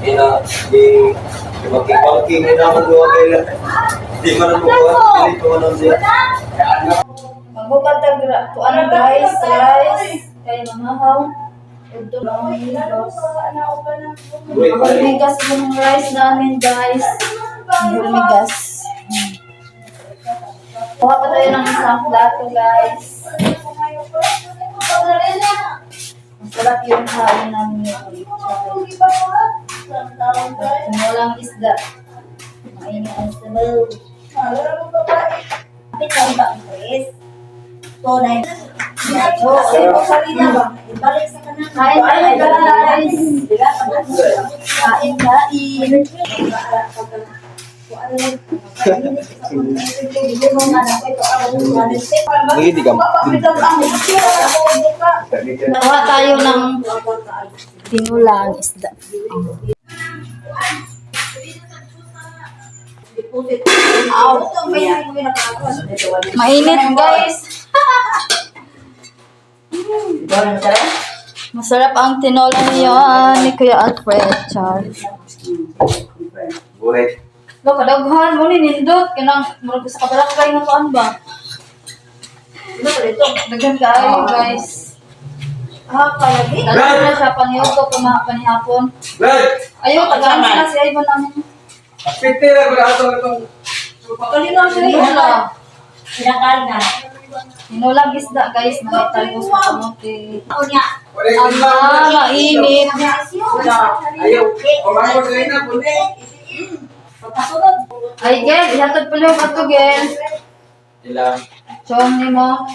Ina, di bangking-bangking na naman doon kaila. Di man mo ko, dili ko man siya. Magbukad tag kuan guys, rice kay mamahaw. Udto lang ang migas. Wait, Ang migas yung rice namin, guys. Ang migas. Kuha pa tayo ng isang plato, guys. Masarap yung kain namin nito. Walang isda. Mainit ang sabaw. Kain tayo, guys. Kain, kain. Hindi ka. Nakuha tayo ng tinulang isda. Mainit, guys. Masarap ang tinola niya ni Kuya Alfred. Char. Buret. Lo, kadaghan mo ni nindot. Kanang murag sa kabarangay nga kuan ba? Daghan kaayo, guys. Ah, palagi. Daghan na siya pangyuto panihapon. Brad! Ayaw, tagaan sila si Ivan namin. Pite na ko ato itong Tinola. Tinolang isda, guys, na may talbos na kamote. Ang mainit. Ayaw. Kumain ko na puni. Ay, Gel, ihatod pala yung ato, Gel. Ilang. Chong ni mo.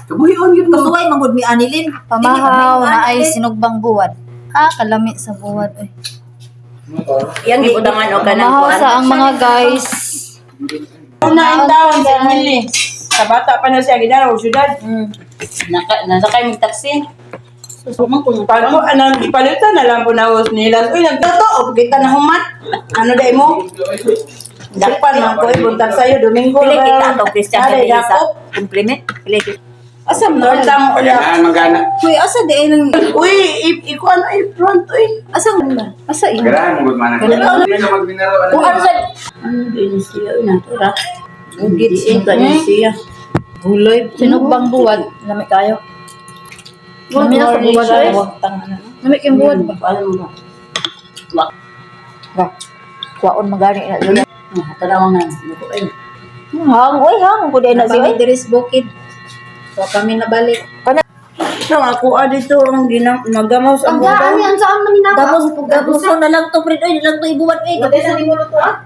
Kabuhion yun mo. Kasuway mangud mi anilin. Pamahaw na ay sinugbang buwad. Ah, kalami sa buwad. Ay. Yang gibutangan og kanang Pamahaw kuan. sa ang mga guys. Una in town sa Emily. Sa bata pa na siya gidala og syudad. Naka nasakay mig taxi. Pag mo anang ipalitan na lang po na host nila. Uy, nagtotoo kita na humat. Ano dai mo? Dakpan man ko buntag sayo Domingo. Pili kita atong Christian Dali, gabi sa dakop. compliment. Pili kita. Asa mo tang uya. Paganahan magana. Uy, asa di ay nang Uy, iko ano i front uy. asa asa imo? Paganahan mo gud man. Hindi ka magbinaro. Kuan sa Ano din siya uy natura. Gits ka ni siya. gulay. Sinugbang buwad. Lami kayo. Lami na sa buwad, guys. Lami kayong buwad ba? Ba. Kuwaon magani na dula. Tanaw nga. Hang, oy hang ko di na siya. Kami diris bukid. So kami nabalik. No, ako dito ang ginang nagamaw sa Ang buwan. gaan saan man hinaka? Gapos gapuson na lang to pre, oy lang to ibuwat oy. Gapuson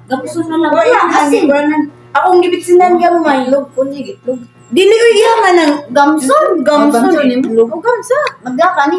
Gapuson na lang. Wa iya ang gikuanan. Akong gibitsinan gamay. Itlog ko ni itlog. Dili uy iya man ang Gamson. gamson. Itlog. O gamsa. Magka ni.